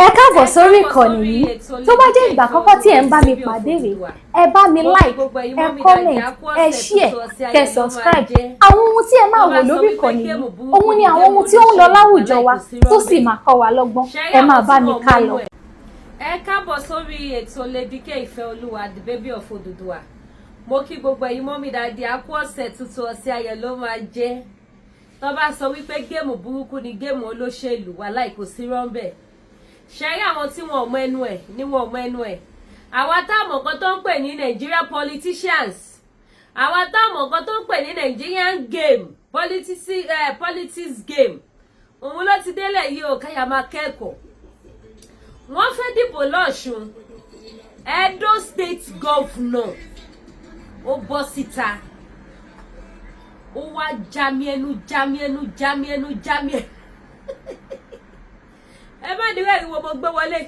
Ẹ káàbọ̀ sórí ìkànnì yìí. Tó bá jẹ́ ìgbà àkọ́kọ́ tí ẹ̀ ń bá mi pàdé rèé, ẹ bá mi like, ẹ comment, ẹ share, kẹ subscribe. Àwọn ohun tí ẹ máa wò lórí ìkànnì yìí, òun ni àwọn ohun tí ó ń lọ láwùjọ wa tó sì máa kọ́ wa lọ́gbọ́n. Ẹ máa bá mi ká lọ. Ẹ káàbọ̀ sórí ètò Lady K Ìfẹ́ Olúwa, the baby of Odùduwà. Mo kí gbogbo ẹ̀yin mummy, daddy. A kú ọ̀sẹ̀ tuntun, ọ̀sẹ̀ ayọ̀ ló máa jẹ́. Tó bá sọ wípé game burúkú ni game olóṣèlú wà, láì kò sí rọ́ńbẹ̀ ṣẹ́rí. Àwọn tí wọn ò mọ ẹnu ẹ̀ ní wọn ò mọ ẹnu ẹ̀. Àwa táwọn nǹkan tó ń pè ní Nigeria politicians, àwa táwọn nǹkan tó ń pè ní Nigerian game, politics, politics game, òun ló ti délẹ̀ yìí o. Káyà máa kẹ́kọ̀ọ́. Wọ́n fẹ́ dìbò lọ́ṣun. Edo State governor, ó bọ́ síta, ó wá jami ẹnu, jami ẹnu, jami ẹnu, jami ẹnu. Ẹ má ní wẹ́ẹ̀rí wo mo gbé wọlé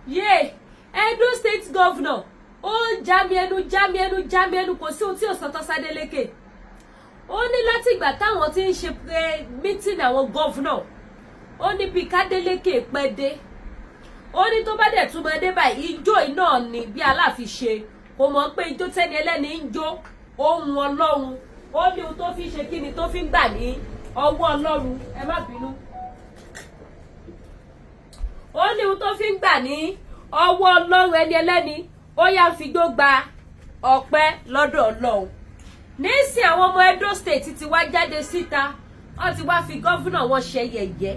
yé. Edo State governor, ó ń jami ẹnu, jami ẹnu, jami ẹnu. Kò sí ohun tí ò sọtọ́ sádélékè. Ó ní látìgbà táwọn ti ń ṣe pé meeting àwọn governor, ó ní bí kádélékè pẹ́ dé. Ó ní tó bá dẹ̀ tún máa dé báyìí, ijó iná ni bí aláàfin ṣe kò mọ̀ pé ijó tẹ́ni ẹlẹ́ni ń jó ohun Ọlọ́run. Ó ní ohun tó fi ń ṣe, kí ni tó fi ń gbà ní ọwọ́ Ọlọ́run? Ẹ má bínú. Ó ní ohun tó fi ń gbà ní ọwọ́ Ọlọ́run, ẹni ẹlẹ́ni ó yá fi gbó gba ọpẹ́ lọ́dọ̀ Ọlọ́run. Nísìn, àwọn ọmọ Edo State ti wá jáde síta, wọ́n ti wá fi governor wọn ṣe yẹ̀yẹ́,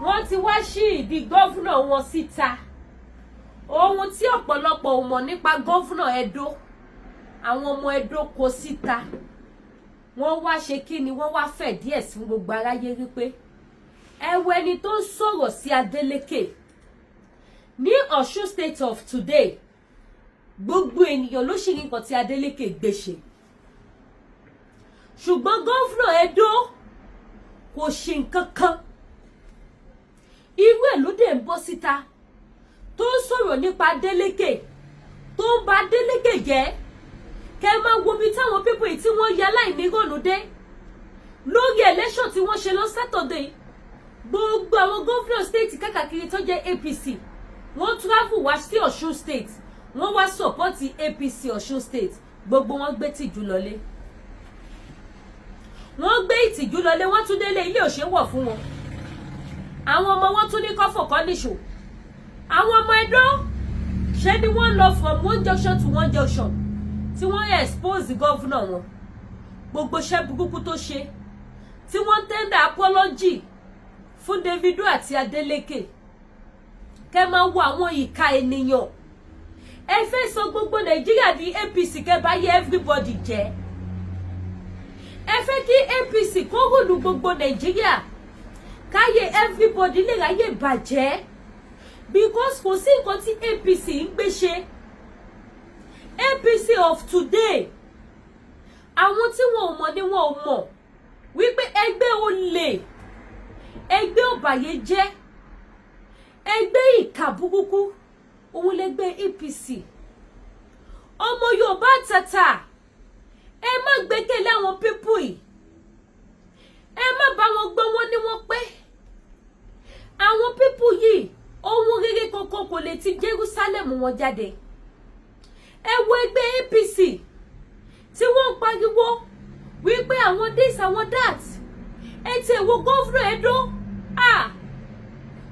wọ́n ti wá ṣí ìdí governor wọn síta. Ohun tí ọ̀pọ̀lọpọ̀ ò mọ̀ nípa governor Edo, àwọn ọmọ Edo kó síta. Wọ́n wá ṣe kí ni? Wọ́n wá fẹ̀ díẹ̀ sí gbogbo aráyé wípé ẹ wo ẹni tó ń sọ̀rọ̀ sí Adeleke ní Ọ̀ṣun State of today. Gbogbo ènìyàn ló ṣì ní nǹkan tí Adeleke gbé ṣe, ṣùgbọ́n governor Edo kò ṣe nǹkan kan. Irú ẹ̀ ló dé ń bọ́ síta tó ń sọ̀rọ̀ nípa Adeleke, tó ń ba Adeleke jẹ́. Kẹ́ ẹ máa wo ibi táwọn people yìí tí wọ́n ya láìnírònú dé. Lórí election tí wọ́n ṣe lọ Saturday, gbogbo àwọn governor state káàkiri tó jẹ́ APC, wọ́n travel wá sí Ọ̀ṣun State, wọ́n wá support APC Ọ̀ṣun State. Gbogbo wọn gbé tìjú lọlé, wọ́n gbé ìtìjú lọlé. Wọ́n tún délé, ilé òṣèwọ̀ fún wọn. Àwọn ọmọ wọn tún ní kọ́fọ̀ kọ́ níṣò. Àwọn ọmọ Ẹdó ṣe ni wọ́n lọ from one junction to one junction tí wọ́n expose governor wọn, gbogbo iṣẹ́ burúkú tó ṣe, tí wọ́n tender apology fún Davido àti Adeleke. Kẹ́ máa wo àwọn ìka ènìyàn. Ẹ fẹ́ sọ gbogbo Nàìjíríà di APC, kẹ́ bá yẹ everybody jẹ́. Ẹ fẹ́ kí APC kó rule gbogbo Nàìjíríà, káyé everybody lè ráyè bàjẹ́, because kò sí nǹkan tí APC ń gbé ṣe. APC of today, àwọn tí wọn ò mọ̀ ni wọn ò mọ̀ wípé ẹgbẹ́ olè, ẹgbẹ́ ọ̀bàyéjẹ́, ẹgbẹ́ ìkà burúkú òun lẹgbẹ́ APC. Ọmọ Yorùbá tàtà, ẹ má gbẹ́kẹ̀lé àwọn people yìí, ẹ má bá wọn gbọ́. Wọn ní wọ́n pé àwọn people yìí, ohun rere kankan kò lè ti Jerusalem wọn jáde. Ẹ wo ẹgbẹ́ APC tí wọ́n ń pariwo wípé àwọn this, àwọn that. Ẹ ti ẹ̀ wo governor Edo. Ah,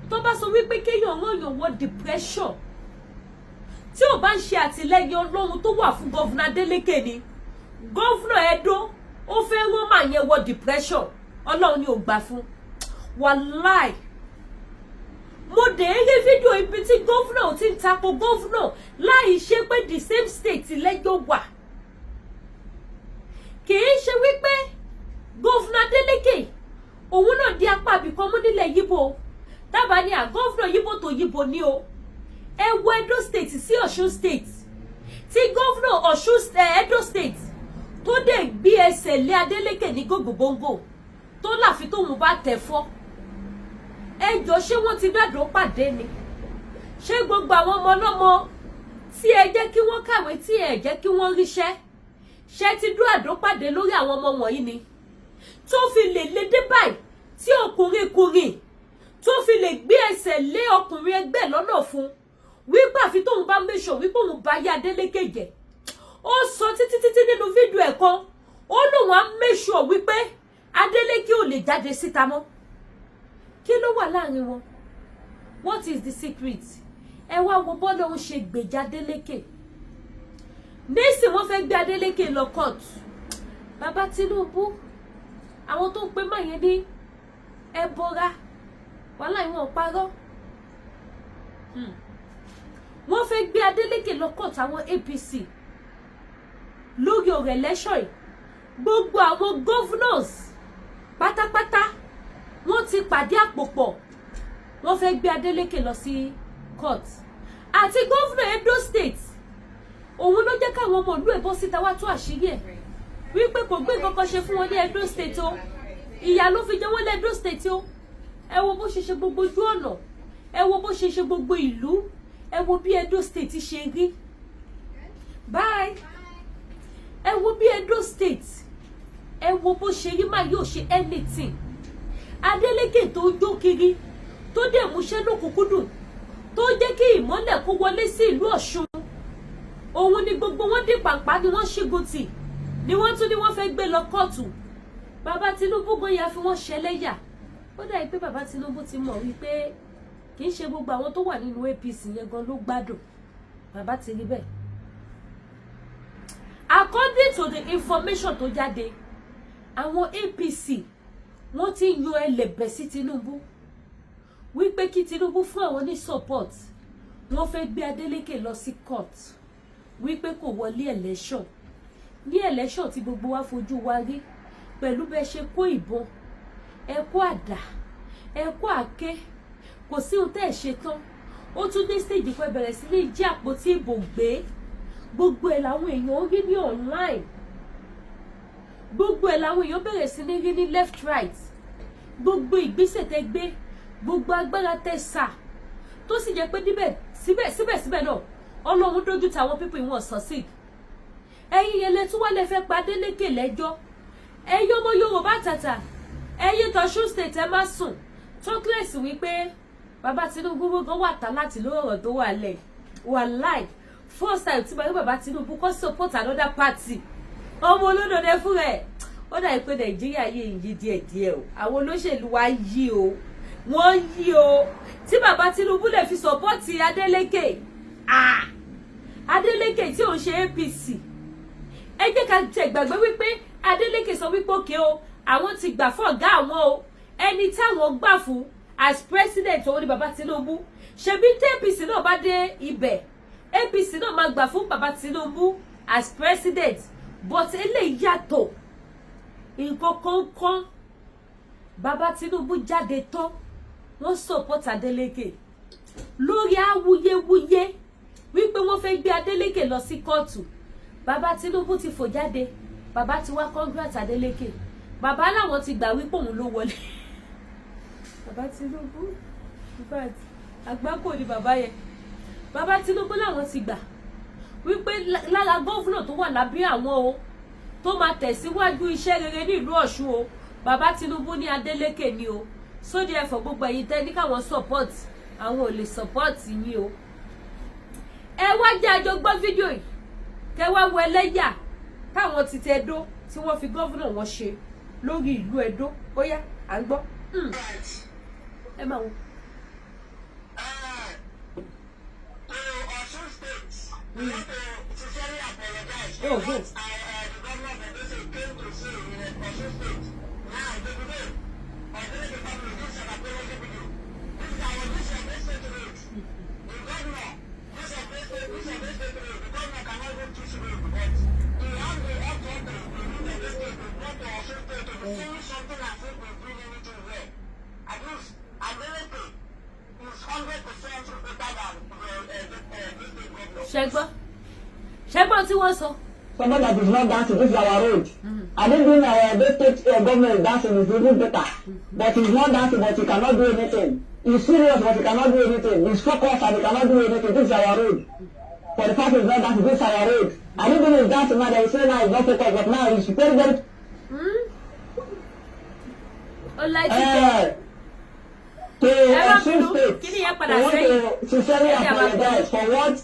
tó bá sọ wípé kéèyàn ràn yàn wọ depression, tí ò bá ń ṣe àtìlẹ́yìn Ọlọ́run tó wà fún governor Adeleke ni, governor Edo ó fẹ́ rán màá yẹn wọ depression. Ọlọ́run ni ò gbà fún. Wàláì, mo dé rí fídíò ibi tí governor ti ń tako governor láì ṣe pé the same state lẹ́jọ́ wà. Kì í ṣe wípé governor Adeleke òun náà di apá àbíkan mú nílẹ̀ Yíbo. Dábàá ní à governor Yíbo tó Yíbo ní o. Ẹ wo Edo State sí Ọ̀ṣun State, tí governor Ọ̀ṣun, Edo State, tó dé gbé ẹsẹ̀ lé Adeleke ní gògògóńgò, tó láfi tóun bá tẹ̀ fọ́. Ẹ jọ, ṣé wọ́n ti dàdó pàdé ni? Ṣé gbogbo àwọn ọmọ ọlọ́mọ tí ẹ jẹ́ kí wọ́n kàwé, tí ẹ jẹ́ kí wọ́n ríṣẹ́, ṣé ti dún àdó pàdé lórí àwọn ọmọ wọ̀nyí ni, tó fi lè lé dé báyìí, tí ọkùnrin kùnrin Tó fi lè gbé ẹsẹ̀ lé ọkùnrin ẹgbẹ́ lọ́nà fún wípé àfi tóun bá make sure wípé òun bá yé Adeleke jẹ́. Ó sọ títí títí nínú fídíò ẹ̀ kan, ó lóun á make sure wípé Adeleke ò lè jáde síta mọ́. Kí ló wà láàrin wọn? What is the secret? Ẹ wá wo bọ́lá òun ṣe gbèjà Adeleke nísìn. Wọ́n fẹ́ gbé Adeleke lọ court. Bàbá Tinubu, àwọn tó ń pe máa yẹn ní ẹbọra, wàhálà ìwọ̀n parọ́. Wọ́n fẹ́ gbé Adeleke lọ court, àwọn APC, lórí ọ̀rọ̀ election yìí. Gbogbo àwọn governors pátápátá, wọ́n ti pàdé àpòpọ̀, wọ́n fẹ́ gbé Adeleke lọ sí court. Àti governor Edo State, òun ló jẹ́ káwọn ọmọ ìlú ẹ̀ bọ́ síta wá tú àṣírí ẹ̀ wípé kò gbé nǹkan kan ṣe fún wọn ní Edo State o. Ìyà ló fi jẹ wọ́n ní Edo State o. Ẹ wo bó ṣe ṣe gbogbo ojú ọ̀nà, ẹ wo bó ṣe ṣe gbogbo ìlú, ẹ wo bí Edo State ṣe rí báyìí. Ẹ wo bí Edo State, ẹ wo bó ṣe rí. Máa yóò ṣe anything. Adeleke tó ń jó kiri, tó dẹ̀ múṣẹ́ lókùnkúndùn, tó jẹ́ kí ìmọ́lẹ̀ kó wọlé sí ìlú Ọ̀ṣun, òun ni gbogbo wọn dé pàǹpá ni wọ́n ṣígun tì, ni wọ́n tún ní wọ́n fẹ́ gbé lọ kóòtù. Bàbá Tinubu gan ya fi wọ́n ṣẹlẹ́yà. Ó dàbí pé bàbá Tinubu ti mọ̀ wípé kì í ṣe gbogbo àwọn tó wà nínú APC yẹn gan ló gbádùn. Bàbá ti rí bẹ́ẹ̀. According to the information tó jáde, àwọn APC, wọ́n ti yan ẹlẹ́bẹ̀ sí Tinubu wípé kí Tinubu fún àwọn ní support. Wọ́n fẹ́ gbé Adeleke lọ sí court wípé kò wọlé election, ní election tí gbogbo wa fojú wa rí, pẹ̀lú bẹ́ẹ̀ ṣe kó ìbọn, ẹ kó àdá, ẹ kó àáké, kò sí ohun tẹ́ ẹ̀ ṣe tán. Ó tún dé stage pé bẹ̀rẹ̀ sí ní jí àpótí ìbò gbé. Gbogbo ẹ̀ làwọn èèyàn rí ní online, gbogbo ẹ̀ làwọn èèyàn bẹ̀rẹ̀ sí ní rí ní left, right, gbogbo ìgbésẹ̀ tẹ́ gbé, gbogbo agbára tẹ́ sà, tó sì jẹ́ pé níbẹ̀ síbẹ̀síbẹ̀ náà, Ọlọ́run dójú tàwọn people ìwọ̀n succeed. Ẹ̀yin yẹn lẹ tún wá lẹ fẹ́ pa Adeleke lẹ́jọ́. Ẹ̀yin ọmọ Yorùbá tàtà, ẹ̀yin tọ̀ṣun State, ẹ má sùn. Talkless wípé bàbá Tinubu gan wà tá láti lórí ọ̀rọ̀ tó wà lẹ̀. Wàláì, first time tí bàbá Tinubu kọ́ support another party, ọmọ olódòdó fún rẹ̀. Ó dàbí pé Nàìjíríà yìí ń yí díẹ̀díẹ̀ o. Àwọn olóṣèlú wa yí o, wọ́n yí o, tí bàbá Tinubu lè fi support Adeleke. Ah, Adeleke tí òun ṣe APC. Ẹ jẹ́ ká tẹ̀ gbàgbé wípé Adeleke sọ wípé okay o, àwọn ti gbà fún ọ̀gá àwọn o, ẹni táwọn gbà fún as president, òun ni bàbá Tinubu. Ṣebí tí APC náà bá dé ibẹ̀, APC náà máa gbà fún bàbá Tinubu as president. But eléyìí yàtọ̀, nǹkan kọ̀ọ̀kan. Bàbá Tinubu jáde tán, wọ́n support Adeleke lórí awuyewuye wípé wọ́n fẹ́ gbé Adeleke lọ sí kóòtù. Bàbá Tinubu ti fò jáde, bàbá ti wá congrats Adeleke. Bàbá làwọn ti gbà wípé òun ló wọlé. Bàbá Tinubu, in fact, àgbákò ni bàbá yẹn. Bàbá Tinubu làwọn ti gbà wípé lára governor tó wà lábẹ́ àwọn o, tó máa tẹ̀síwájú iṣẹ́ rere ní ìlú Ọ̀ṣun o, bàbá Tinubu ní Adeleke ni o. Sóde ẹ̀fọ́, gbogbo ẹ̀yin tẹ́ ní káwọn support, àwọn ò lè support yín o. Ẹ wá jẹ́ àjọ gbọ́ fídíò yìí, kẹ wá wo ẹlẹ́yà táwọn ti tẹ Ẹdó tí wọ́n fi governor wọn ṣe lórí ìlú Ẹdó. Ó yá, à ń gbọ́. Ẹ máa wo. Osun State, we want to sincerely apologize for Oh, what good. The governor of Edo State came to say in Osun State. Now, today, Adeleke family, this is an apology video. This is our this is Edo State road. The governor, this is Edo State, this is Edo State road. The governor cannot even choose road, but he has the authority to leave Edo State to go to Osun State to be saying something as if we're doing anything there. At least, Adeleke is 100% better than the state governor. Ṣẹgbọ́n, ṣẹgbọ́n tí wọ́n sọ. Somebody that is not dancing, this is our road. I didn't mean the state government is dancing is even better. But he's not dancing, but he cannot do anything. He's serious, but he cannot do anything. He's focused and he cannot do anything. This is our road. For the fact he's not dancing, this is our road. I didn't mean he's dancing now, they will say now he's not focused, but now he's very, very Ó láì ti tẹ. To Ẹ má Osun bínú, State, kí ni yẹn padà we want sẹ́yìn? to sincerely Ẹ jẹ́ àbá apologize for what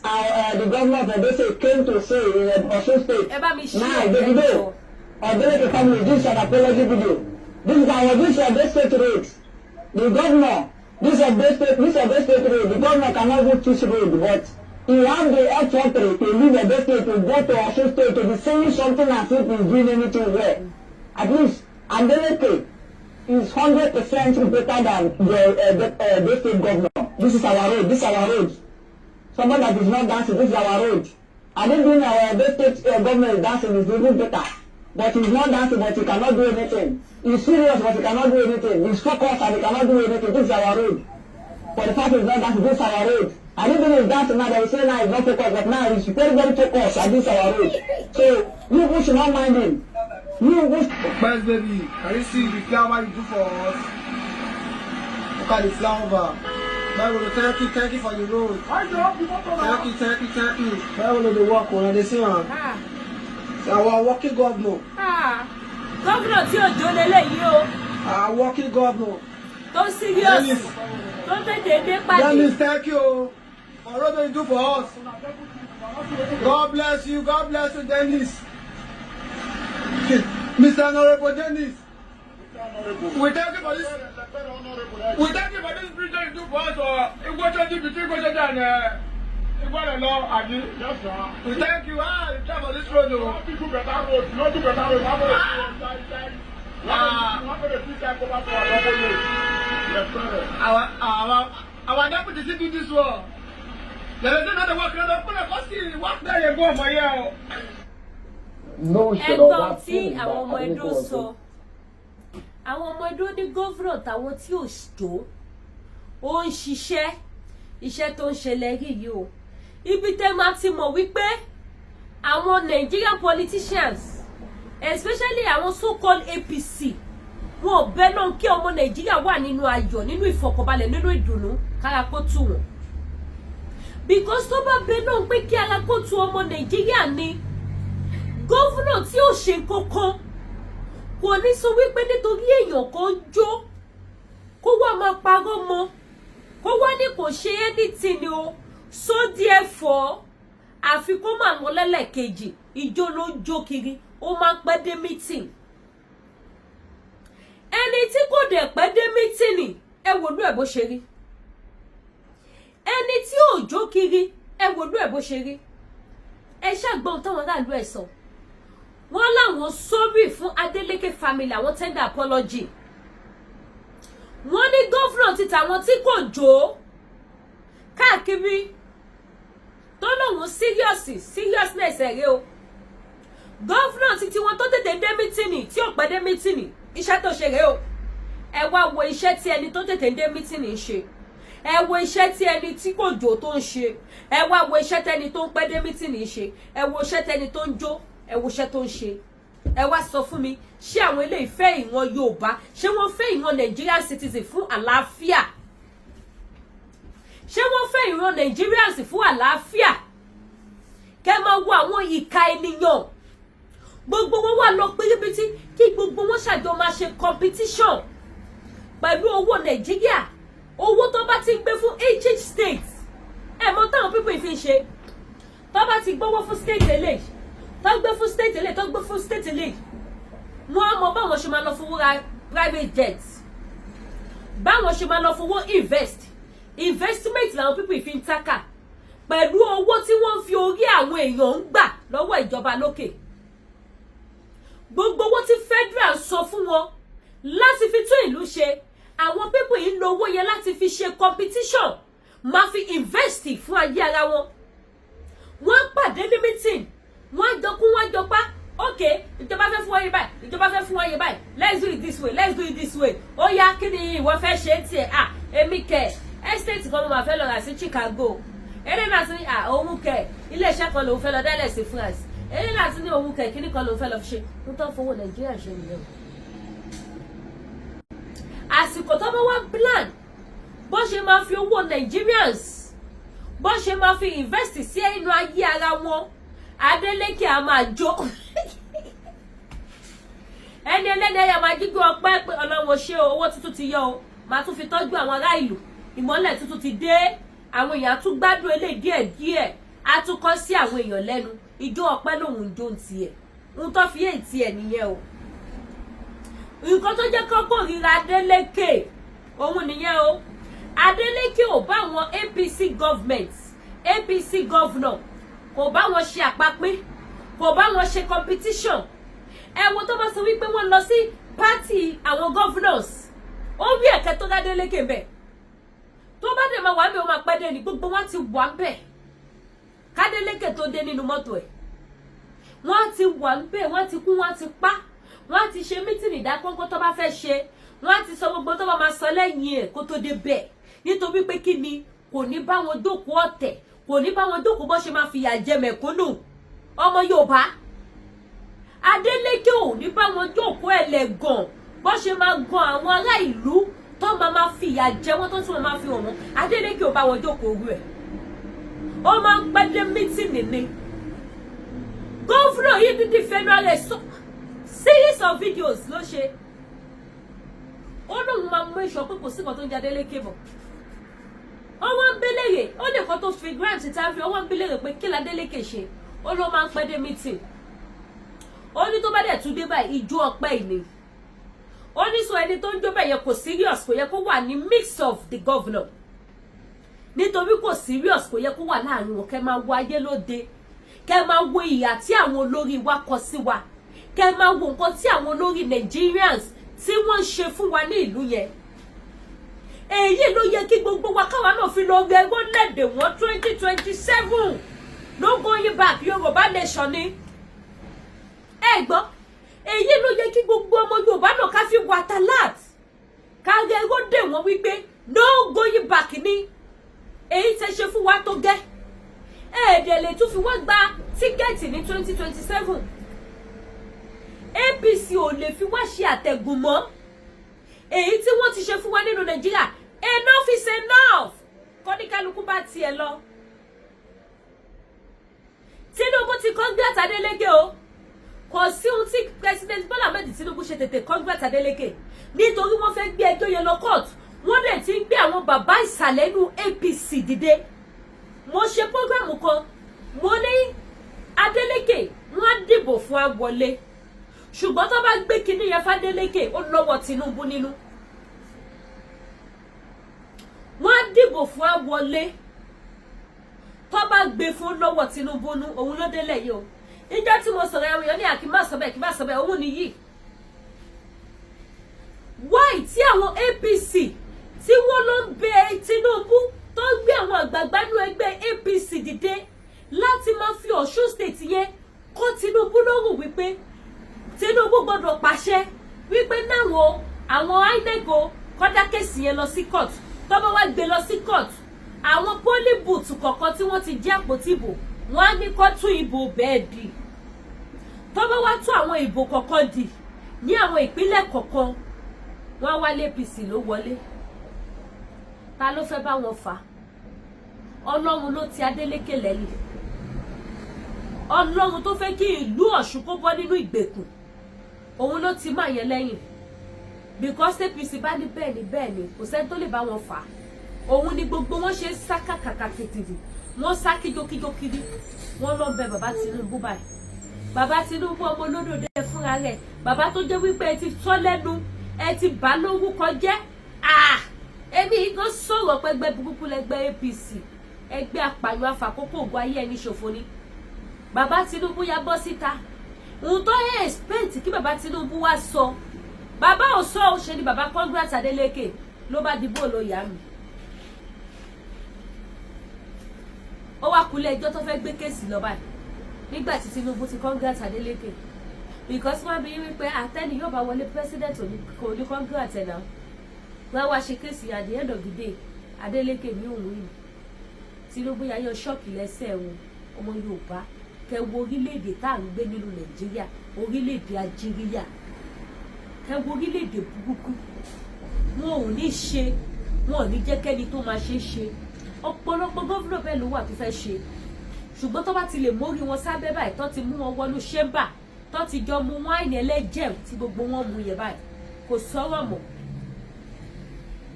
the governor of Edo State came to say in Osun State. Ẹ bá mi share Now, ẹ Davido, jọ̀ọ́. Adeleke family, this is an apology video. This is our this is Edo State road. The governor, this Edo State, this Edo State road, the governor cannot go this road, but he have the authority to leave Edo State to go to Osun State to be saying something as if he's doing anything well. At least Adeleke is 100% better than the state governor. This is our road. This is our road. Someone that is not dancing, this is our road. I didn't doing our the state government is dancing is even better. But he's not dancing, but he cannot do anything. He's serious, but he cannot do anything. He's focused and he cannot do anything. This is our road. For the fact he's not dancing, this is our road. I didn't think he's dancing now, they will say now he's not focused, but now he's very, very focused and this is our road. So you people should not mind him. You people Best baby, can you see the flower you do for us? Look at the flower. Bible, thank you for the road. Thank you, thank you, thank you. Bible, dey work on they say, Ah, our working governor, ah. Gómìnà tí ò jó leléyìí o, our working governor. tó serious, Dennis, tó tètè dé pàdé. Dennis, thank you for road you do for us. God bless you, God bless you, Dennis. Mr. Honorable Dennis. We thank you for this. We thank you for this bridge that you do for us for Igbochoji, between Igbochoji and Igbolelo, abi. Yes, sir. We thank you. Ah, you thank for this road. You Oh. no do better road, you no do better road. Ah. Wọ́n fẹ́rẹ̀ fi ṣe kó bá fún wa lọ́wọ́ yìí. Yes, sir. Our deputy still do this one. They say no dey work, no dey put the see work there you go for here. Oh. Ẹgbọ́n tí àwọn ọmọ Ẹdó sọ, àwọn ọmọ Ẹdó ní gómìnà táwọn tí ò jó, ó ń ṣiṣẹ́. Iṣẹ́ tó ń ṣẹlẹ̀ rí yìí o, ibi tẹ́ máa ti mọ̀ wípé àwọn Nigerian politicians, especially àwọn so-called APC, wọn ò bẹ́ náà kí ọmọ Nàìjíríà wà nínú ayọ̀, nínú ìfọ̀kànbalẹ̀, nínú ìdùnnú, kára kó tù wọ́n, because tó bá bẹ náà pé kí ara kó tu ọmọ Nàìjíríà ni, governor tí ò ṣe kankan kò ní sọ wípé nítorí èèyàn kan ń jó, kó wá máa parọ́ mọ́, kó wá ní kò ṣe anything o. So therefore, àfi kó máa lọ lẹ́lẹ́kejì. Ìjó ló ń jó kiri, ó máa ń pẹ́ dé meeting. Ẹni tí kò dẹ̀ pẹ́ dé meeting, ẹ wò lú ẹ̀ bó ṣe rí. Ẹni tí ò jó kiri, ẹ wò lú ẹ̀ bó ṣe rí. Ẹ ṣàgbọ́n táwọn aráàlú ẹ̀ sọ. Wọ́n láwọn sorry fún Adeleke family, àwọn tender apology. Wọ́n ní governor ti tàwọn tí kò jó káàkiri, tó lóun serious, seriousness ẹ̀rẹ́ o. Governor ti tiwọn tó tètè dé meeting, tí ò pẹ́ dé meeting, iṣẹ́ tó ṣe rèé o. Ẹ wá wo iṣẹ́ tí ẹni tó tètè dé meeting ń ṣe, ẹ wo iṣẹ́ tí ẹni tí kò jó tó ń ṣe, ẹ wá wo iṣẹ́ tẹni tó ń pẹ́ dé meeting ń ṣe, ẹ wo iṣẹ́ tẹni tó ń jó, ẹ wo iṣẹ́ tó ń ṣe. Ẹ wá sọ fún mi, ṣé àwọn eléyìí fẹ́ ìran Yorùbá? Ṣé wọ́n fẹ́ ìran Nigerian citizen fún àlàáfíà? Ṣé wọ́n fẹ́ ìran Nigerians fún àlàáfíà? Kẹ́ máa wo àwọn ìka ènìyàn, gbogbo wọn wà lọ pérébítí, kí gbogbo wọn ṣàjọ máa ṣe competition pẹ̀lú owó Nàìjíríà, owó tó bá ti gbé fún each state. Ẹ mọ táwọn people fi ń ṣe, tó bá ti gbówó fún state eléyìí, tó gbé fún state eléyìí, tó gbé fún state eléyìí, wọn á mọ báwọn ṣe máa lọ fowó ra private jet, báwọn ṣe máa lọ fowó invest. Investment làwọn people fi ń tákà pẹ̀lú owó tí wọ́n ń fi orí àwọn èèyàn ń gbà lọ́wọ́ ìjọba lókè. Gbogbo owó tí federal sọ fún wọn láti fi tún ìlú ṣe, àwọn people yìí ń lo owó yẹn láti fi ṣe competition, máa fi invest fún ayé ara wọn. Wọ́n pàdé ní meeting, wọ́n á jọ kún, wọ́n á jọ pa. Ok, ìjọba fẹ́ fún wáyé báyìí, ìjọba fẹ́ fún wáyé báyìí, let's do it this way, let's do it this way. Ó yá, kí ni ìwọ fẹ́ ṣe é tiẹ̀? Ah, èmi kẹ̀, estate kan mo máa fẹ́ lọ rà sí Chicago. Eré náà tún ní, à, òun kẹ̀, iléeṣẹ́ kan lòun fẹ́ lọ dálẹ̀ sí France. Eré náà tún ní, òun kẹ̀, kíní kan lòun fẹ́ lọ fi ṣe. Ń tọ́ fowó Nàìjíríà ṣe nìyẹn o. Àsìkò tó bá wá plan bó ṣe máa fi owó Nigerians, bó ṣe máa fi invest sí inú ayé ara wọn, Adeleke a máa jó. Ẹni ẹlẹ́ni ẹ̀yà máa jígbó ọpẹ́ pé Ọlọ́run ṣé o, owó tuntun ti yọ o. Màá tún fi tọ́jú àwọn ará ìlú. Ìmọ́lẹ̀ tuntun ti dé, àwọn èèyàn á tún gbádùn eléyìí díẹ̀ díẹ̀, á tún kọ́ sí àwọn èèyàn lẹ́nu. Ijó ọpẹ́ lòun ń jó ń tiẹ̀ ń tó fi èyí tiẹ̀ nìyẹn o. Nǹkan tó jẹ́ kó kórìíra Adeleke òun nìyẹn o. Adeleke ò bá àwọn APC government, APC governor, kò bá wọn ṣe àpapín, kò bá wọn ṣe competition. Ẹ wo tó bá sọ wípé wọ́n lọ sí party àwọn governors, ó rí ẹ̀kẹ́ tó l'Adeleke bẹ́ẹ̀. Tó bá dẹ̀ máa wà ń bẹ̀, ó máa pẹ́ dé ní. Gbogbo wọn ti wà ń bẹ̀ k'Adeleke tó dé nínú mọ́tò ẹ̀. Wọ́n ti wà ń bẹ̀, wọ́n ti kú, wọ́n ti pa, wọ́n ti ṣe meeting ìdákọ́ńkọ́ tó bá fẹ́ ṣe, wọ́n ti sọ gbogbo tó bá máa sọ lẹ́yìn ẹ̀ kó tó dé bẹ́ẹ̀. Nítorí pé kí ni? Kò ní bá wọn jókòó ọ̀tẹ̀, kò ní bá wọn jókòó bó ṣe máa fìyà jẹ mẹ̀kúnnù ọmọ Yorùbá. Adeleke ò ní bá wọn jókòó ẹlẹ́gàn, bó ṣe máa gan àwọn ará ìlú, tó máa fìyà jẹ wọ́n, tó tún máa fi hàn wọ́n. Adeleke ò bá wọn jókòó orú ẹ̀. Ó máa ń pẹ́ dé meeting ni. Governor yìí dídí fẹnu ara ẹ̀ sọ, series of videos ló ṣe. Ó lóun máa mú ìṣọ pé kò sí nǹkan tó ń jẹ Adeleke mọ́. Ó wá ń bélèrè, ó lè kọ́ tó fi grant interview, ó wá ń bélèrè pé kí l'Adeleke ṣe. Ó ló máa ń pẹ́ dé meeting. Ó ní tó bá dẹ̀ tún dé báyìí, ijó ọpẹ́ ìní. Ó ní sọ ẹni tó ń jó bẹ́ẹ̀ yẹ kò serious, kò yẹ kó wà ní mix of the governor, nítorí kò serious, kò yẹ kó wà láàrin wọn. Kẹ́ máa wo ayé lóde, kẹ́ máa wo ìyà tí àwọn olórí wa kọ sí wa, kẹ́ máa wo nǹkan tí àwọn olórí Nigerians tí wọ́n ń ṣe fún wa ní ìlú yẹn. Èyí ló yẹ kí gbogbo wa káwa náà fi lọ rẹ lẹ́dẹ̀ wọ́n. 2027, no going back, Yorùbá nation ni. Ẹ gbọ́, èyí ló yẹ kí gbogbo ọmọ Yorùbá náà ká fi wàtálàt ká rẹ dè wọ́n wípé no going back ni. Èyí tẹ́ ṣe fún wa tó gẹ́, ẹ̀ẹ́dẹ̀ lè tún fi wọ́n gba ticket ní 2027. APC ò lè fi wá ṣe àtẹ̀gùn mọ́. Èyí tí wọ́n ti ṣe fún wa nínú Nàìjíríà, enough is enough. Kọ́níkálukú bá tiẹ̀ lọ. Tinubu ti congrats Adeleke o. Kò sí ohun tí President Bola Ahmed Tinubu ṣe tètè congrats Adeleke, nítorí wọ́n fẹ́ gbé ẹjọ́ yẹn lọ court. Wọ́n dẹ̀ ti ń gbé àwọn bàbá ìsàlẹ̀ inú APC dìde. Mo ṣe program kan, mo ní Adeleke, wọ́n á dìbò fún àwọlé, ṣùgbọ́n tó bá gbé kinní yẹn f'Adeleke, ó lọ́wọ́ Tinubu nínú. Wọ́n á dìbò fún àwọlé, tó bá gbé fún lọ́wọ́ Tinubu nú. Òun ló délẹ̀ yìí o. Níjọ́ tí mo sọ̀rọ̀, ẹ̀wọ̀n ní àkí má sọ bẹ́ẹ̀, kí má sọ bẹ́ẹ̀. Òun nìyí. Why tí àwọn APC tí wọ́n lọ ń bẹ Tinubu, tó ń gbé àwọn àgbààgbà nínú ẹgbẹ́ APC dìde láti máa fi Ọ̀ṣun State yẹn kọ́ Tinubu lọ́rùn, wípé Tinubu gbọ́dọ̀ pàṣẹ wípé náwọn àwọn INEC o kọ́dá case yẹn lọ sí court? Tó bá wá gbé lọ sí court, àwọn polling booth kọ̀ọ̀kan tí wọ́n ti jí àpótí ìbò, wọ́n á ní kó tún ìbò bẹ́ẹ̀ dì. Tó bá wá tún àwọn ìbò kọ̀ọ̀kan dì ní àwọn ìpínlẹ̀ kọ̀ọ̀kan, wọ́n á wá lé APC ló wọlé. Ta ló fẹ́ bá wọn fà? Ọlọ́run ló ti Adeleke lẹ́yìn. Ọlọ́run tó fẹ́ kí ìlú Ọ̀ṣun kó bọ́ nínú ìgbèkùn, òun ló ti máa yẹn lẹ́yìn, because APC bá ní bẹ́ẹ̀ ni, bẹ́ẹ̀ ni, kò sẹ́ni tó lè bá wọn fà á. Òun ni gbogbo wọn ṣe ń sá kàkàkà kìtìrì, wọ́n sá kíjókíjó kiri, wọ́n lọ bẹ bàbá Tinubu báyìí. Bàbá Tinubu, ọmọ olódòdó fúnra rẹ̀, bàbá tó jẹ́ wípé ẹ ti sọ lẹ́nu, ẹ ti bà lórúkọ jẹ́. Ah, èmi gan sọ̀rọ̀ pẹ́gbẹ́ burúkú lẹ́gbẹ́ APC, ẹgbẹ́ apààyàn afàkókò ògùn ayé ẹni ṣòfò ni. Bàbá Tinubu ya bọ́ síta. Ohun tó yẹ expect kí bàbá Tinubu wá sọ, bàbá ò sọ. Ó ṣe ni bàbá congrats Adeleke, ló bá dìbò ló yá mi. Ó wá kulẹ̀ ẹjọ́ tó fẹ́ gbé case lọ báyìí nígbà tí Tinubu ti congrats Adeleke, because wọ́n bí wípé àtẹ́ni yóò bá wọlé president kò ní congrats ẹ̀ náà. Wọ́n wá ṣe case. At the end of the day, Adeleke ní òun yìí, Tinubu yà yọ ṣọ́ọ̀kì lẹ́sẹ̀ wọn. Ọmọ Yorùbá, kẹ wo orílẹ̀-èdè tá à ń gbé nínú Nàìjíríà, orílẹ̀-èdè Ajíríyà. Kẹ wo orílẹ̀-èdè burúkú. Wọn ò ní ṣe, wọn ò ní jẹ́ kẹ́ni tó máa ṣe é ṣe. Ọ̀pọ̀lọpọ̀ gómìnà bẹ́ẹ̀ ló wà tó fẹ́ ṣe, ṣùgbọ́n tó bá ti lè mórí wọn sábẹ́ báyìí, tó ti mú wọn wọnú ṣẹ́mbà, tó ti jọ mu wáìnì ẹlẹ́jẹ̀ tí gbogbo wọn mu yẹn báyìí, kò sọ̀rọ̀ mọ́.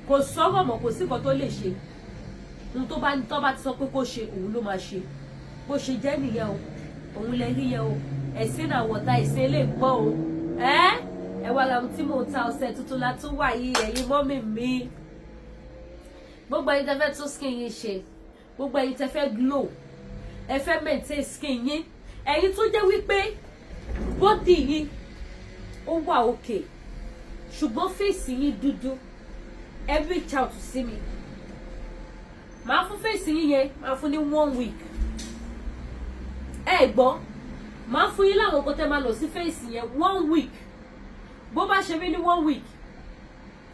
Kò sọ̀rọ̀ mọ́, kò sí nǹkan tó lè ṣe. Ohun tó bá tó bá ti sọ pé kó ṣe, òun ló máa ṣe. Bó ṣe jẹ́ nìyẹn o, òun lẹ rí yẹn o. Ẹ̀sìn náà wọ̀ta ìsìn lè gbọ́ o. Ẹ́ ẹ wá ra ohun tí mò ń ta. Ọ̀sẹ̀ tuntun la tún wà yìí. Ẹ̀yin mummy mi, gbogbo ẹ̀yin tẹ́ fẹ́ tún skin yín ṣe, gbogbo ẹ̀yin tẹ́ fẹ́ glow, ẹ fẹ́ maintain skin yín, ẹ̀yin tó jẹ́ wípé body yín ó wà okay, ṣùgbọ́n face yín dúdú, ẹ reach out sí mi. Màá fún face yín yẹn, màá fún ní one week. Ẹ gbọ́, màá fún yín láwọn nǹkan tẹ́ máa lò sí face yẹn one week. Bó bá ṣe mí ní one week,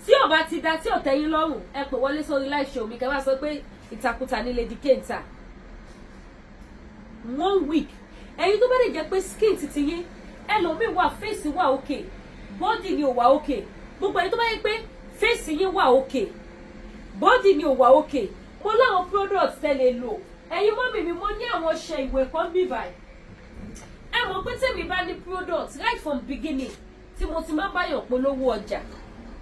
tí ò bá ti da, tí ò tẹ́ yín lọ́rùn, ẹ pè wọlé sórí live show mi, kẹ́ wá sọ pé ìtakùtà ní Lady K ń tà. One week. Ẹ̀yin tó bá lè jẹ́ pé skin titi yín, ẹlòmíì wà, face wà okay, body ni ò wà okay. Gbogbo ẹ̀yin tó bá yẹ pé face yín wà okay, body ni ò wà okay, mo láwọn product tẹ́ lè lò. Ẹ̀yin mummy mi, mo ní àwọn ọṣẹ ìwẹ̀ kan bí báyìí. Ẹ mọ̀ pé tèmi bá ní product right from beginning tí mo ti máa ń báyọ̀ polówó ọjà,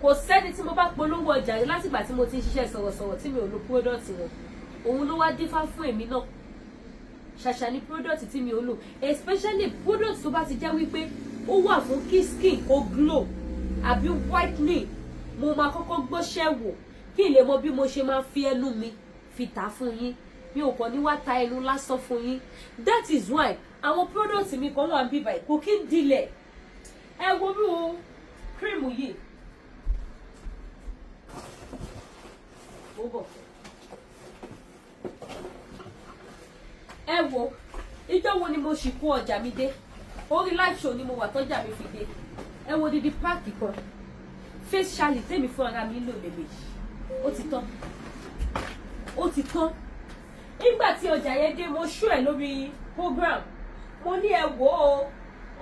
kò sẹ́ni tí mo bá polówó ọjà rí látìgbà tí mo ti ń ṣiṣẹ́ sọ̀rọ̀sọ̀rọ̀ tí mi ò lo product wọn. Òun ló wá dífá fún èmi náà. Ṣàṣà ní product tí mi ò lò, especially product tó bá ti jẹ́ wípé ó wà fún kí skin kó glow àbí whitening. Mo máa kọ́kọ́ gbọ́ṣẹ́ wò kí n lè mọ bí mo ṣe máa fi ẹnu mi fi tà fún yín. Mi ò kàn ní wá ta ẹnu lásán fún yín. That is why àwọn product mi kan wà ń bíbáyìí, kò kí ń dilẹ̀. Ẹ wo bí o cream yìí ó bọ̀. Ẹ wo ìjọ wo ni mo sì kó ọjà mi dé. Orí live show ni mo wà tọ́jà mi fi dé. Ẹ wo didi pack kan, face charlie tèmi fún ara mi lò lélẹ̀, ó ti tán, ó ti tán. Nígbà tí ọjà yẹn dé, mo ṣú ẹ lórí program. Mo ní ẹ wò ó,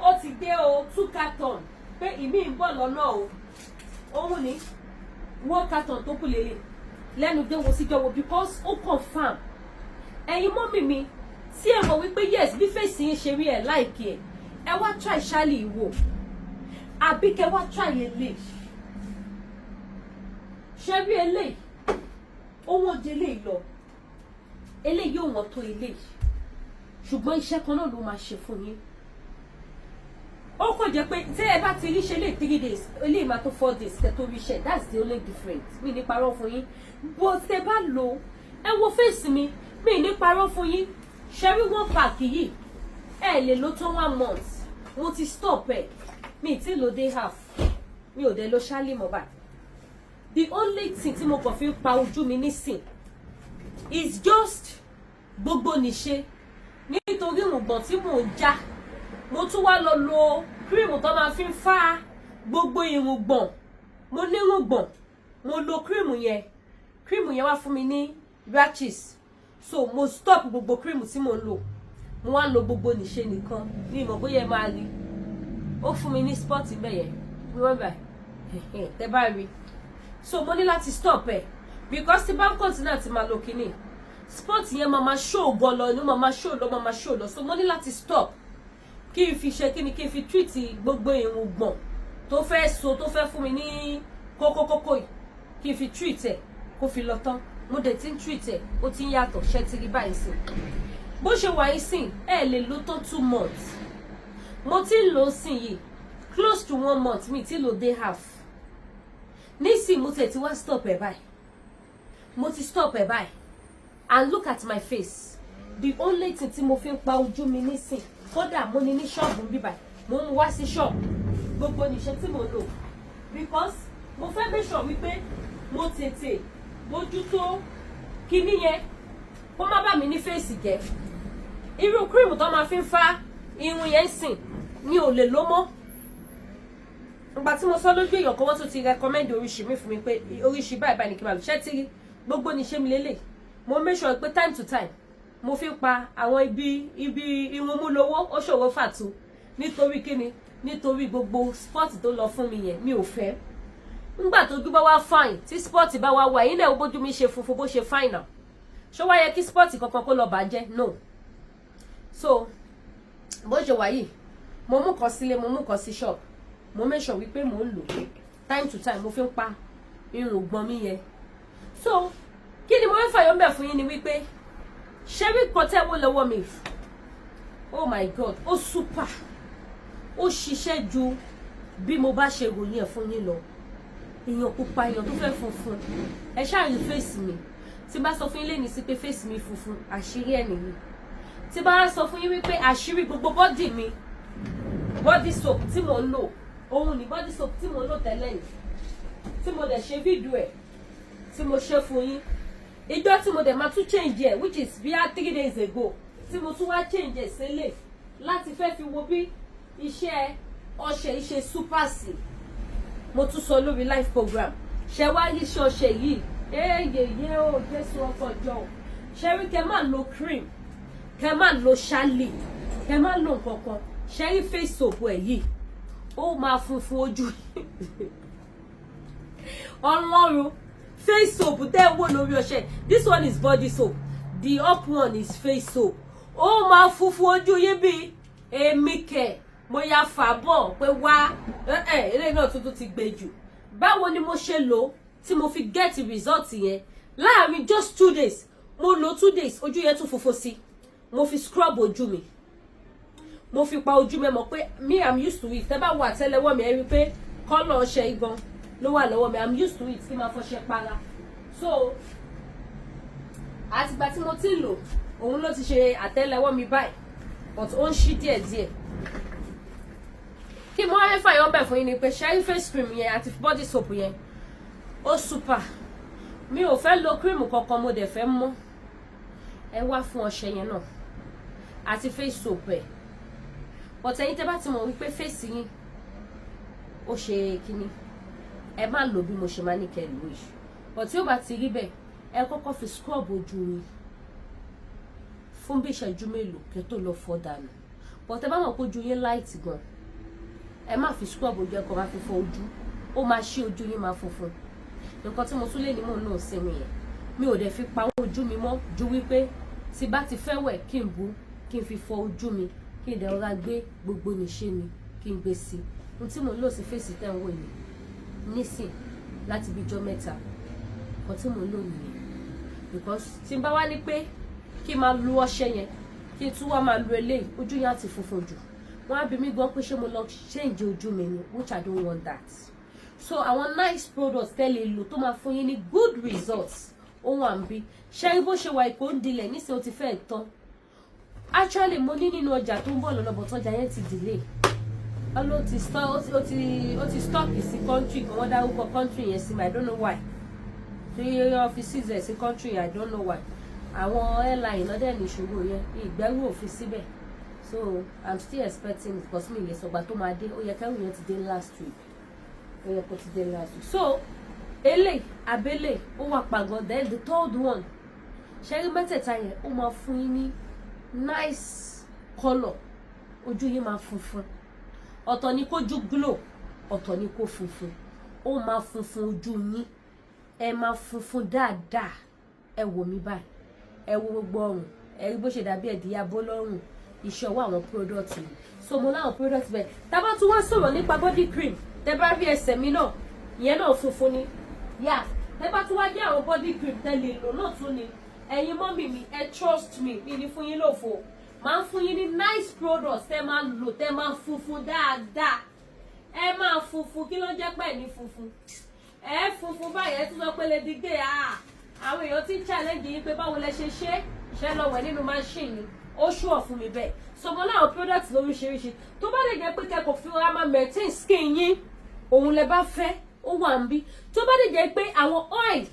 ó ti dé o, two carton, pé ìmí ń bọ̀ lọ́nà o. Òun ní one carton tó kù lélẹ̀ lẹ́nu dé wo síjọ́ wo, because ó confirm. Ẹ̀yin mummy mi tí ẹ mọ̀ wípé yes, bí face yín ṣe rí ẹ̀ like ẹ̀, ẹ wá try Charlie wò, àbí kẹ wá try eléyìí. Ṣe rí eléyìí, owó oúnjẹ eléyìí lọ, eléyìí ò wọ́n tó eléyìí, ṣùgbọ́n iṣẹ́ kan náà ló máa ṣe fún yín. Ó kàn jẹ́ pé tí ẹ bá ti rí ṣe lè 3 days, eléyìí máa tó 4 days kẹ́ tó rí ṣe. That's the only difference. Mi ní parọ́ fún yín. Bó tẹ bá lò, ẹ wo face mi, mi ní parọ́ fún yín. Ṣe rí one pack yìí, ẹ lè lò tó one month. Mo ti stop ẹ, mi ti lò dé half. Mi ò dé lo ṣálí mọ́ báyìí. The only thing tí mo kàn fi ń pa ojú mi nísìn is just gbogbo nìṣe, nítorí ìrùngbọ̀n tí mò ń já. Mo tún wá lọ lo cream tó máa fi ń fá gbogbo ìrùngbọ̀n. Mo ní ìrùngbọ̀n, mo lo cream yẹn, cream yẹn wá fún mi ní rashes, so mo stop gbogbo cream tí mo ń lò. Mo wá ń lo gbogbo nìṣe nìkan ní ìmọ̀ bóyá ẹ máa rí. Ó fún mi ní spot bẹ́yẹn, remember, tẹ bá rí. So mo ní láti stop ẹ, because tí bá ń continue àti máa lo kinní, spot yẹn máa máa show gan lọ ni, ó máa máa show lọ, máa máa show lọ. So mo ní láti stop kí n fi ṣe kíni, kí n fi treat gbogbo irùngbọ̀n tó fẹ́ so, tó fẹ́ fún mi ní kókókókó yìí, kí n fi treat ẹ̀ kó fi lọ tán. Mo dẹ̀ ti ń treat ẹ̀, ó ti ń yàtọ̀. Ṣẹ́ ti rí báyìí sìn? Bó ṣe wà yìí sìn, ẹ lè lò tó 2 months. Mo ti ń lò ó sìn yìí close to one month, mi ti lò dé half nísìn. Mo tẹ̀ ti wá stop ẹ̀ báyìí, mo ti stop ẹ̀ báyìí, and look at my face. The only thing tí mo fi ń pa ojú mi nísìn, kódà mo ní ní ṣọ́ọ̀bù ń bíbáyìí, mo ń wá sí ṣọ́ọ̀bù, gbogbo níṣẹ́ tí mo lò, because mo fẹ́ make sure wípé mo tètè bójútó kinní yẹn kó má bà mí ní face jẹ́. Irú cream tó máa fi ń fa irun yẹn sìn, mi ò lè lò mọ́. Ìgbà tí mo sọ lójú èèyàn kan, wọ́n tún ti recommend oríṣi mi fún mi pé oríṣi báyìí báyìí ni kí n máa lò. Ṣẹ́ tí rí gbogbo níṣẹ́ mi lélẹ̀? Mo make sure pé time to time mo fi ń pa àwọn ibi irun mú lówó. Ó ṣòro fàtú nítorí kíni? Nítorí gbogbo spot tó lọ fún mi yẹn, mi ò fẹ́. Ńgbà tó gbé bá wá fine, tí spot bá wá wà yín náà, ó bójú mi ṣe funfun, bó ṣe fine náà, ṣó wá yẹ kí spot kankan kó lọ bàjẹ́? No. So bó ṣe wà yìí, mo mú kan sílé, mo mú kan sí shop. Mo make sure wípé mò ń lò time to time. Mo fi ń pa irun gbọ̀n mi yẹn. So kí ni mo fẹ́ fàyọ̀ mbẹ̀ fún yín ni wípé, ṣé rí kan tẹ́ wọ́n lọ́wọ́ mi, oh my God, ó super, ó ṣiṣẹ́ ju bí mo bá ṣe ròyìn ẹ̀ fún yín lọ. Èèyàn pupa, èèyàn tó fẹ́ funfun, ẹ ṣáà rí face mi. Tí bá sọ fún yín lẹ́ni sí pé face mi funfun, àṣírí ẹ̀ nìyí. Tí bá sọ fún yín wípé àṣírí gbogbo body mi, body soap tí mò ń lò, òun ní body soap tí mò ń lò tẹ́lẹ̀ yìí, tí mo dẹ̀ ṣe fídíò ẹ̀ tí mo ṣe fún yín, ìjọ tí mo dẹ̀ máa tún change ẹ̀, which is bíi 3 days ago, tí mo tún wá change ẹ̀ sílẹ̀ láti fẹ́ fi wo bí iṣẹ́ ọṣẹ iṣẹ́ super sí, mo tún sọ lórí live program. Ṣe wá rí iṣẹ́ ọṣẹ yìí, eyeye o, Jésù ọkọ̀ jọ o. Ṣe rí, kẹ má lo cream, kẹ má lo ṣálì, kẹ má lo nǹkan kan. Ṣe rí face soap ẹ̀ yìí, ó máa funfun ojú. Ọlọ́run, face soap tẹ́ ẹ wò lórí ọṣẹ, this one is body soap, the up one is face soap. Ó máa funfun ojú yín. Bí èmi kẹ̀, mo ya fà bọ̀ pé wá ẹ eléyìí náà tuntun ti gbé jù. Báwo ni mo ṣe lò tí mo fi get result yẹn láàrin just 2 days? Mo lò 2 days, ojú yẹn tún funfun sí. Mo fi scrub ojú mi, mo fi pa ojú mi. Mọ̀ pé me, I'm used to it. Tẹ́ bá wo àtẹ́lẹwọ́ mi, ẹ rí i pé colour ọṣẹ igan ló wà lọ́wọ́ mi. I'm used to it kí n máa fọṣẹ para. So àtìgbà tí mo ti ń lò, òun ló ti ṣe àtẹ́lẹwọ́ mi báyìí, but ó ń ṣí díẹ̀díẹ̀. Kí mo wá fàyọ̀ bẹ̀ fún yín ni pé, ṣẹ́rí face cream yẹn àti body soap yẹn, ó super. Mi ò fẹ́ lo cream kankan, mo dẹ̀ fẹ́ mọ́. Ẹ wá fún ọṣẹ yẹn náà àti face soap ẹ̀. But ẹ̀yin tẹ́ bá ti mọ̀ wípé face yín ó ṣe kíní, ẹ má lò bí mo ṣe máa ní kẹ́ lò yìí. But tí ó bá ti rí bẹ́ẹ̀, ẹ kọ́kọ́ fi scrub ojú yín fún bí ìṣẹ́jú mélòó kẹ́ tó lọ fọ̀ dànù. But ẹ bá mọ̀ pé ojú yín light gan, ẹ má fi scrub ojú, ẹ kàn máa fi fọ ojú, ó máa ṣí ojú yín, máa funfun. Nǹkan tí mo tún lè ní mò ń lò sí nìyẹn. Mi ò dẹ̀ fi pa ojú mi mọ́ ju wípé tí bá ti fẹ́ wẹ̀, kí n bu, kí n fi fọ ojú mi, kí n dẹ̀ rọra gbé gbogbo nìṣe mi, kí n gbé sí ohun tí mò ń lò sí face tẹ́ ń wò yìí nísìn láti bí ijọ́ mẹ́ta. Nǹkan tí mò ń lò nìyẹn, because tí n bá wá ní pé kí n máa lo ọṣẹ yẹn, kí n tún wá máa lo eléyìí, ojú yẹn á ti funfun jù. Wọ́n á bi mí gan pé ṣé mo lọ change ojú mi ni, which I don't want that. So àwọn nice products tẹ́ lè lò tó máa fún yín ní good results, ó wà ń bí. Ṣé bó ṣe wà, ìkó ń dilẹ̀ nísìnyí, ó ti fẹ́ tán. Actually, mo ní nínú ọjà tó ń bọ̀ lọ́nà, but ọjà yẹn ti delay. Wọ́n ló ti stock, ó ti stock sí country kan. Wọ́n dárúkọ country yẹn sí mi, I don't know why tí offices ẹ̀ sí country yẹn, I don't know why. Àwọn airline lọ́dẹ̀ ní ìṣòro yẹn, ìgbẹ́rù òfin síbẹ̀. So I'm still expecting it, because mi lè sọgbà tó máa dé. Ó yẹ kẹ́rù yẹn ti dé last week, ó yẹ kó ti dé last week. So ele abele ó wà pàgọ́. Then the third one, ṣẹ́rí mẹ́tẹ̀ẹ̀ta yẹn, ó máa fún yín ní nice colour, ojú yín máa funfun. Ọ̀tọ̀ ni kójú glow, ọ̀tọ̀ ni kó funfun. Ó máa funfun ojú yín, ẹ máa funfun dáadáa. Ẹ wò mí báyìí, ẹ wo gbogbo ọrùn, ẹ rí bó ṣe dàbí ẹ̀dìyà bó lọ́rùn. Iṣẹ́ ọwọ́ àwọn product yìí. So mo láwọn product bẹ́ẹ̀. Tá bá tún wá sọ̀rọ̀ nípa body cream, tẹ́ bá rí ẹsẹ̀ mi náà, ìyẹn náà funfun ni yá. Tẹ́ bá tún wá jẹ́ àwọn body cream tẹ́ lè lò náà tún ni. Ẹ̀yin mummy mi, ẹ trust me, mi ní fún yín lófo. Máa ń fún yín ní nice products tẹ́ máa lò, tẹ́ máa funfun dáadáa. Ẹ máa funfun. Kí ló ń jẹ́ pẹ̀ ní funfun? Ẹ funfun báyìí. Ẹ tún sọ pé Lady K, àwọn èèyàn ti ń challenge yín pé báwo lẹ ṣe ṣe, ṣe lọ wẹ̀ nínú machine ni? Ó ṣùọ̀ fún mi bẹ́ẹ̀. So mo láwọn products lóríṣiríṣi. Tó bá lè jẹ́ pé kẹ́kọ̀ọ́ fi ra máa maintain skin yín, òun lẹ bá fẹ́, ó wà ń bí. Tó bá lè jẹ́ pé àwọn oil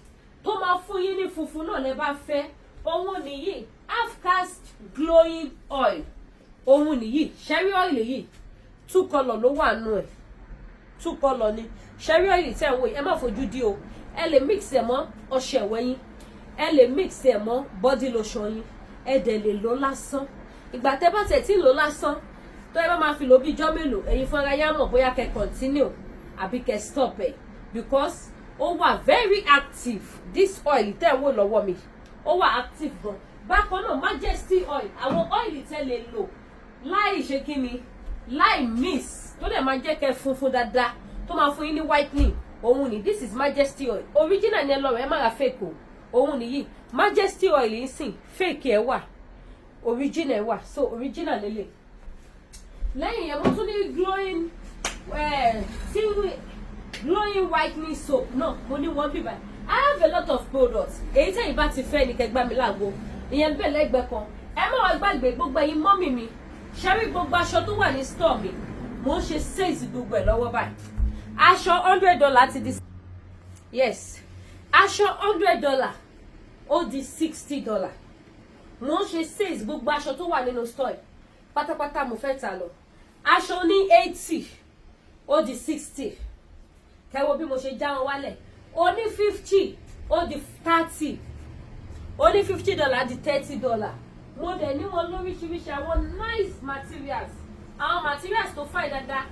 tó máa fún yín ní funfun náà lẹ bá fẹ́, òun nìyí, half cast glowing oil, òun nìyí. Sherry oil yìí, two colour ló wà nù ẹ̀, two colour ni sherry oil tẹ̀ ń wò yìí. Ẹ má fojú di o. Ẹ lè mix ẹ̀ mọ́ ọṣẹ ìwẹ̀ yín, ẹ lè mix ẹ̀ mọ́ body lotion yín, ẹ dẹ̀ lè lò lásán. Ìgbà tẹ́ bá tẹ̀ tí ń lò lásán, tó ẹ bá máa fi lò bí ijọ́ mélòó, ẹ̀yin fúnra yá mọ̀ bóyá kẹ́ continue àbí kẹ́ stop ẹ̀, because ó wà very active. This oil tẹ́ ẹ̀ wò lọ́wọ́ mi, ó wà active gan. Bákan náà, Majesty oil, àwọn oil tẹ́ lè lò láì ṣe kíni, láì miss, tó dẹ̀ máa jẹ́ kẹ́ funfun dáadáa, tó máa fún yín ní whitening, Òun ni, this is Majesty oil. Original ni ẹ lọ rẹ, ẹ má ra fake o. Òun nìyí, Majesty oil ń sìn. Fake ẹ wà, original ẹ wà, so original lélẹ̀. Lẹ́yìn yẹn, mo tún ní glowing glowing whitening soap náà, mo ní wọ́n bíbá. I have a lot of products. Èyí tẹ̀yin bá ti fẹ́ ni kẹ́ gbá mi láago. Ìyẹn bẹ́ẹ̀ lẹ́gbẹ̀ẹ́ kan. Ẹ má wá gbàgbé, gbogbo ẹ̀yin mummy mi, ṣẹ́rí gbogbo aṣọ tó wà ní store mi, mo ń ṣe sales gbogbo ẹ̀ lọ́wọ́ báyìí. Aṣọ $100 ti di, yes, aṣọ $100 ó di $60. Mo ń ṣe sales gbogbo aṣọ tó wà nínú store pátápátá, mo fẹ́ tà lọ. Aṣọ ní 80 ó di 60. Kẹwo bí mo ṣe já wọn wálẹ̀. Oní 50 ó di 30, oní $50 di $30. Mo dẹ̀ ní wọn lóríṣiríṣi, àwọn nice materials, àwọn materials tó fine dáadáa.